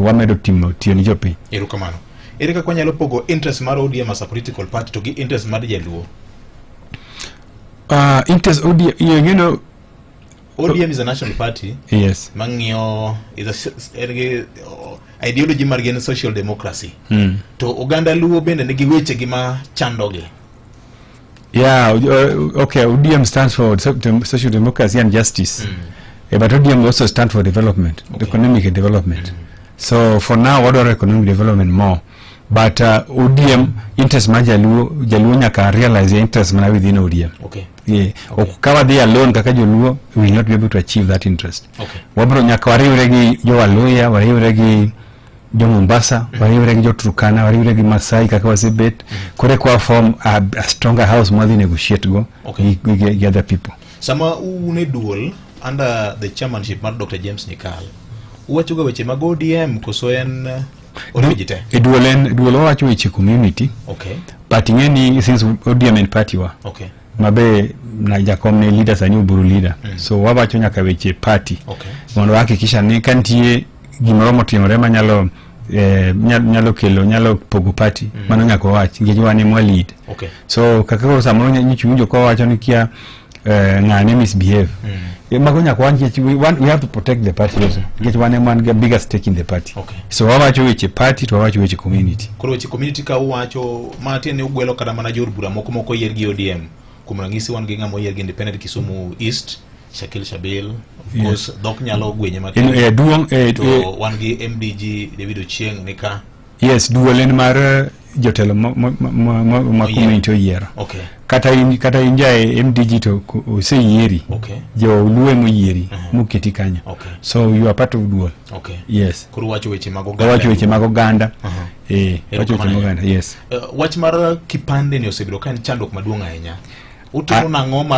Wamedo timo tiyo ni jopiny. Erokamano. Ere kaka wanyalo pogo interest mar ODM as a political party to gi interest mar jaluo? Interest ODM, ODM is a national party mang'iyo is a, en gi ideology margi en social democracy. To oganda luo bende nigi weche gi ma chandogi. Yeah, okay, ODM stands for social democracy and justice. But ODM also stands for development, economic development. So for now, wadwaro economic development more. But ODM interest mar jaluo, jaluo nyaka realize the interest mana within ODM. Yeah. Ok ka wadhi alone kaka joluo, we will not be able to achieve that interest. Wabro nyaka wariwre gi jo Waluya, wariwre gi jo Mombasa, wariwre gi jo Turkana, wariwre gi Masai kaka wasebet. Koro eka wa form a stronger house mwadhi negotiate go gi other people. Sama un e duol under the chairmanship mar Dr. James Nyikal, uwachoga weche mag ODM koso en oriwo ji te? E duol, en duol wawacho weche community, but ing'e ni since ODM en party wa mabe na jakom ne leader sani Oburu leader, so wawacho nyaka weche party mondo wahakikisha ni ka nitie gimoro motimore manyalo nyalo kelo, nyalo pogo party, mano nyaka wawach nikech wan ema lead. So kaka koro samoro nyocha iwinjo ka wawacho ni kia ng'ane misbehave. Mago nyaka wan nikech we have to protect the party also nikech wan ema wan gi a bigger stake in the party. So wawacho weche party to wawacho weche community. Koro weche community ka uwacho, ma tiende ni ugwelo kata mana jood bura moko moko oyier gi ODM. Kuom ranyisi, wan gi ng'ama oyier gi independent Kisumu East, Shakil Shabil. Of course, dhok nyalo gwenye matin. Duong' To wan gi MDG David Ochieng ni ka. Yes, duol en mar jotelo ma Oyiero. community oyiero. Kata in ja MDG to oseyieri. Jo Luo emoyieri moketi kanyo. So you are part of duol. Yes. Koro wacho weche mag oganda. Wawacho weche mag oganda. Wacho weche mag Erokamano. oganda. Yes. Wach mar kipande ni osebedo ka en chandruok maduong' ahinya. Utimo nang'o mar